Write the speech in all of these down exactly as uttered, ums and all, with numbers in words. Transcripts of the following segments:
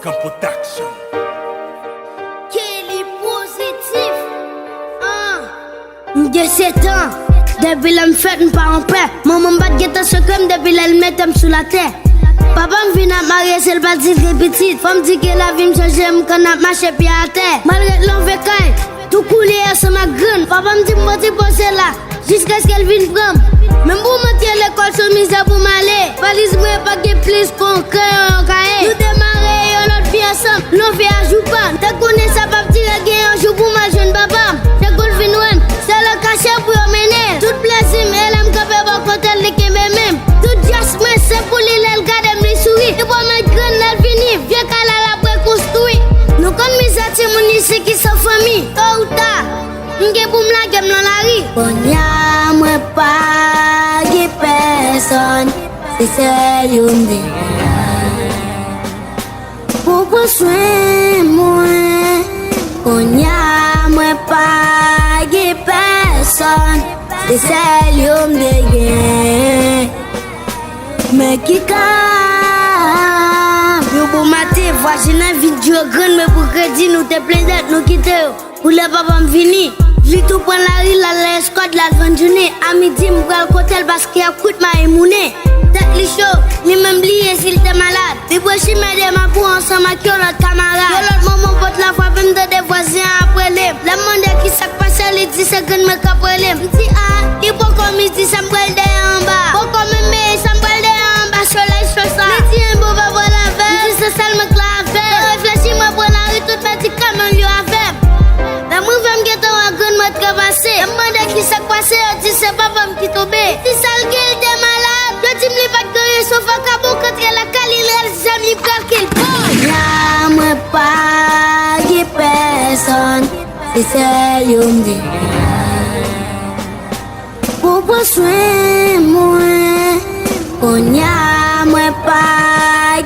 Kan Production. Kelly Positif. Ah. M gen sèt an. Depi lè m fèt, m pa anpè. Manman m pa t gentan sove m depi lè l mete m sou latè. Papa m vin ap marye, se l pa t di l gen pitit. Fò m di ke lavi m chanje, m konn ap mache pye atè. Malgre l anvi kay, tou koule ansanm ak grann. Papa m di m bò ti poze la. Jiskaske l vin pran m. Menm pou m antre lekòl, se mizè pou m ale. Valiz mwen pa gen plis ke yon kreyon, yon kaye. Nou demare yon lòt vi ansanm, lòt vi a jou pa m. Te konnen sa p ap dire, gen yon jou pou m al jwenn papa m. Se kou l vin wè m, se lè kache pou yo mennen l. Tout plezi m, e lè m kanpe bò kote l, li kenbe men m. Tout jès mwen, se pou li, lè l gade m, li souri. Li pwomèt grann lè l vini, vye kay la l ap rekonstwi. Nou konn mizè timoun isi ki san fanmi, to ou ta. M gen pou m lage m nan lari. Kounye a mwen pa gen pèsonn, se sèl yo m te gen pou pran swen mwen. Kounye a mwen pa gen pèsonn, se sèl yo m te gen. Men ki ka. Yon bon maten, vwazen an vin di yo grann, men pou kredi nou te plen dèt, nou kite yo. Pou lè papa m vini, li tou pran lari, l al nan eskòt, l al vann jounen. A midi, m pral kote l paske y ap kout mayi mounen. Tèt li cho, li menm bliye si l te malad. Li pran chimen de Mapou ansanm ak yon lòt kamarad. Yon lòt moman, pòt la frape, m tande vwazen an ap rele m. Lè m mande ki sa k pase, li di se grann mwen k ap rele m. M di a, li poko midi, sa m pral dèyè anba. Poko menm menye, sa m pral dèyè anba, solèy cho sa. Li di en bon pa pral avè m. M di se sèl mwen k la avè m. Nan reflechi, mwen pran lari, tout medikaman l yo avè m. Lè m rive, m gentan wè grann mwen trepase. Lè m mande ki sa k pase, yo di se papa m ki tonbe. Ti sa l gen, l te malad. Yo di m li pa t gen anyen, sof akabon k antre lakay li, l rale zam, li pral ke l pòl. Kounye a mwen pa gen pèsonn, se sèl yo m te gen pou pran swen mwen. Kounye a mwen pa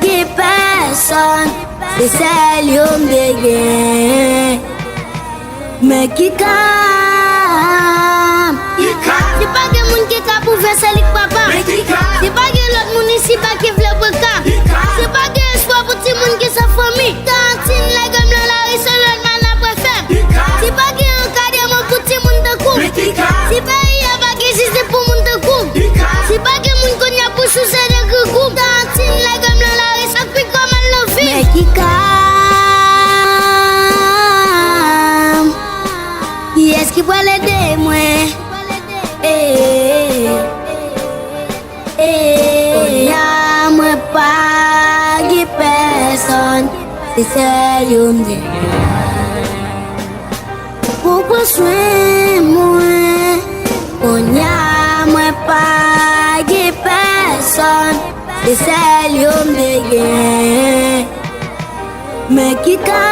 gen pèsonn, se sèl yo m te gen. Men ki ka m. Ki ka. Si pa gen moun ki ka pou fè, se li k papa m. Men ki ka. Si pa gen lòt moun isiba ki vle pran ka m. Ki ka. Si pa gen espwa pou timoun ki san fanmi. Karantin lage m nan lari, se lòt mann ap refè m. Ki ka. Si pa gen ankadreman pou timoun tankou m. Men ki ka. Si peyi a pa gen jistis pou moun tankou m. Ki ka. Si pa gen moun kounye a pou souse de grangou m. Karantin lage m nan lari, sa k pi gwo mal nan vi m. Men ki ka m. Kiyès ki pral ede mwen? Eh, eh, eh. Kounye a mwen pa gen pèsonn, se sèl yo m te gen pou pran swen mwen. Kounye a mwen pa gen pèsonn, se sèl yo m te gen. Men ki ka